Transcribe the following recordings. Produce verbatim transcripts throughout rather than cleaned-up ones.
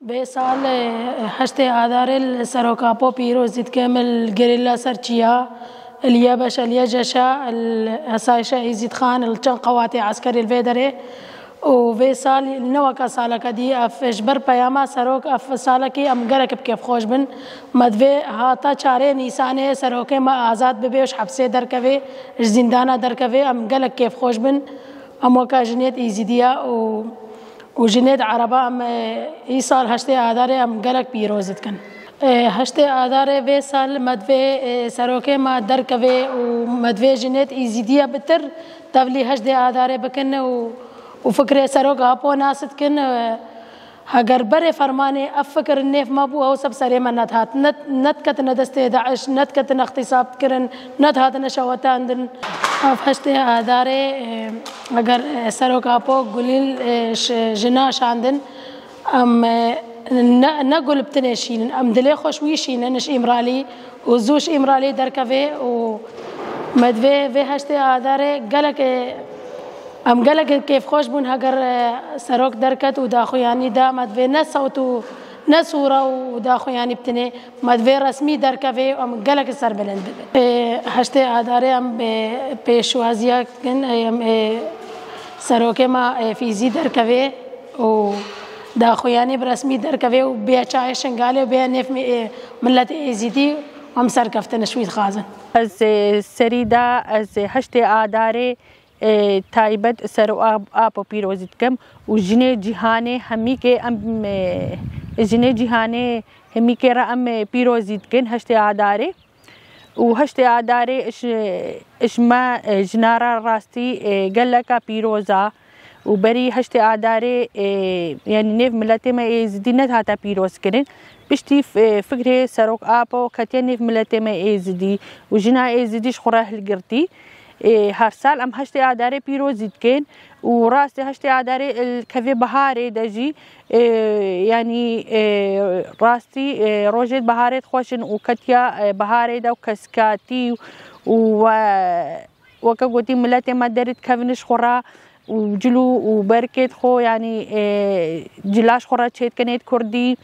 Vê sal, e, heştê Adarê li Serok Apo pîroz dikim, li gerîla ser çiya, li YBŞ, li YJŞ, li Esayişa Êzîdxan, li çend qewatê eskerî li vê derê. Û vê sal ne weke saleke dî, ev ji ber peyama Serok, ev salekî em gelek bi kêfxweş bin. Me divê hata çarê Nîsanê Serokê me azad bibe û ji hepsê derkeve, ji zîndana derkeve, em gelek kêfxweş bin. Em weke jinêt Êzîdiya û û jinêt Ereba em, e, îsal heştê Adarê em gelek pîroz dikin. E, heştê Adarê vê sal me divê, e, serokê me derkeve û me divê jinêt Êzîdiya bitir tevlî heştê Adarê bikin û, û fikrê Serok Apo nas dikin. E, heger berê fermanê ev fikir nêv me bû, ew seb serê me nedihat. Net-, nediketine destê DAIŞ, nediketine îxtîsab kirin, nedihatine şewitandin. Ev heştê Adarê, e, Eger, e, Serok Apo gulîl, e, ş-, jina şandin, em, e, ne, ne gul bi tinê şînin, em dilê xwe ji wî şînin, ji Îmralî û zû ji Îmralî derkeve û me divê vê heştê Adarê gelek, e, em gelek kêfxweş bûn heger, e, Serok derket û daxuyanî da, me divê ne sewt û ne sûra û daxuyanî bi tinê. Me divê resmî derkeve û em gelek serbilind bibin. Ê, heştê Adarê em, ê, pêşwaziya dikin, ê, em, ê, serokê me, ê, fîzî derkeve û daxuyanî bi resmî derkeve û bêya çayê Şingalê û bêya nêv mi-, ê, miletê Êzîdî û em serkeftin ji wî dixwazin. Ez, ê, serî de, ez, ê, heştê Adarê e, taybet Serok Ap-, Apo pîrozî dikim û jinê cîhanê hemîkê em, e, jinê cîhanê hemîkê re em, e, pîrozî dikin heştê Adarê. Û heştê Adarê ji, ji me, e, jina re rastî, e, geleka pîroz a û berî heştê Adarê, e, yanî nêv miletê me Êzidî nedihate pîrozkirin. Piştî f-, e, fikrê Serok Apo ketiye nêv miletê me Êzidî û jina Êzidî ji xwe re hilgirtî. Ê, her sal em heştê Adarê pîrozî dikin û rastî heştê Adarê li kevê biharê de jî, ê, yanî, ê, rastî, ê, rojêt biharêt xweş in û ketiya, ê, biharê de û kesikatî û we-, weke gotî miletê me derî dikevin ji xwe re û cilû û berkêt xwe, yanî, ê, cila ji xwe re çêdikinêt kurdî,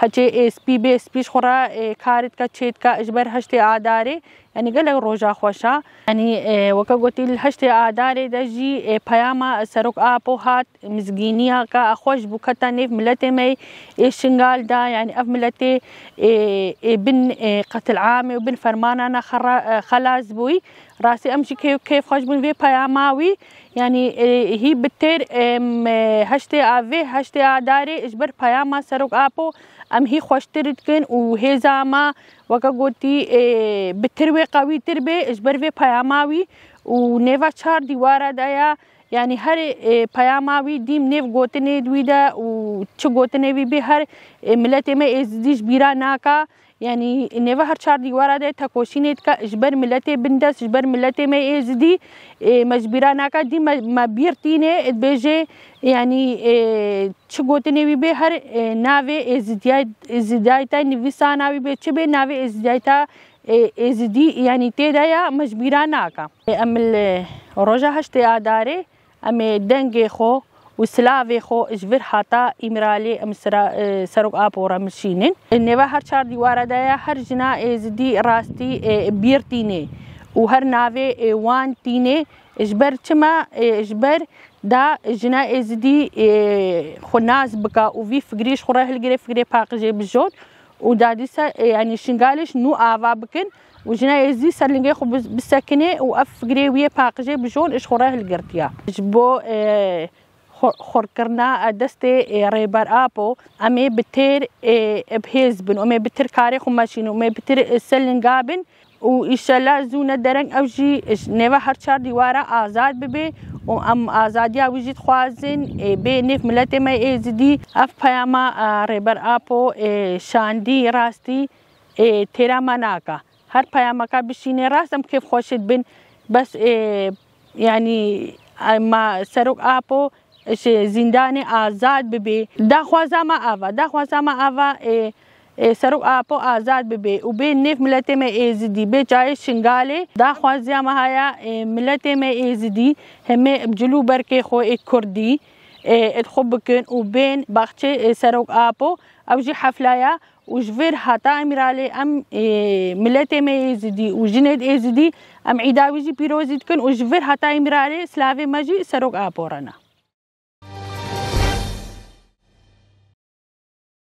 heçê ê spî bê spî ji xwe re, ê, karê dike çêdike ji ber heştê Adarê. Yanî gelek roja xweş a. Yanî, e, weke gotî li heştê Adarê de jî, e, peyama Serok Apo hat, mizgîniyeke xweş bû keta nêv miletê me yê Şingal de. Yanî ev miletê, e, e, bin, e, qetil'amê û bin fermanana xera-, e, xelas bûyî. Rastî em jî kê-, kêfxweş bûn vê peyama wî. Yanî, e, hî bi têr, em, e, heştê a-, vê heştê Adarê ji ber peyama Serok Apo em hî xweştir dikin û hêza me Weke gotî, ê, bi tir wê qewîtir bê ji ber vê peyama wî û nêva çar dîwara de ya, yanî her, ê, peyama wî dîm nêv gotinê di wî de û çi gotinê wî bê her, ê, miletê me Êzidî ji bîra naka. Yanî nêva her çar dîwara de tekoşînê dike ji ber miletê bindest, ji ber miletê me Êzidî, ê, me ji bîra naka. Dîm me, me bîr tîne, dibêje, yanî, ê, Çi gotinê wî bê her, e, navê Êzidiyay-, Êzidiyayta nivîsana wî bê çi bê navê Êzidiyayta, e, Êzidî, yanî tê de ya me ji bîra naka. E, em li roja heştê Adarê em ê dengê xwe û silavê xwe ji vir hata Îmralê em sira, e, Serok Apo re mişînin. E, nêva her çar dîwara de ya her jina Êzidî rastî, e, bîr tînê û her navê, e, wan tînê. Ji ber çima, e, ji ber da jina Êzidî, e, xwe nas bika û vî fikrî ji xwe re hilgire, fikrê paqijê bijon û da dîsa, e, yanî Şingalê ji nû ava bikin û jina Êzidî ser lingê xwe bis-, bisekine û ev fikrê wî yê paqijê bijon ji xwe re hilgirtiya. Ji bo, e, xwe-, xurkirina destê, e, Rêber Apo, em ê bi têr, e, bi hêz bin, em ê bi tir karê xwe meşînin, em ê bi tir, e, ser linga bin. Û îşela zû ne dereng ew jî ji nêva her çar dîwara azad bibe û em azadiya wî jî dixwazin, ê, bê nêv miletê me Êzidî. Ev peyama, e, Rêber Apo, ê, şandî rastî, ê, têra me naka. Her peyameka bişîne rast em kêfxweş dibin. Bes, ê, yanî, e, ma Serok Apo ji zîndanê azad bibe. Daxwaza me ava, daxwaza me ava, ê, ê, Serok Apo azad bibe û bê nêv miletê me Êzidî, bê çayê Şingalê. Daxwaziya me haya, ê, miletê me Êzidî, hemê bi cil û berkê xwe ê Kurdî, ê, êd xwe bikin û bên baxçê, ê, Serok Apo. Ew jî heflaya û ji vir heta Îmralê em, ê, miletê me Êzidî û jinê Êzidî em îda wî jî pîrozî dikin û ji vir heta Îmralê silavê me jî Serok Apo re ne.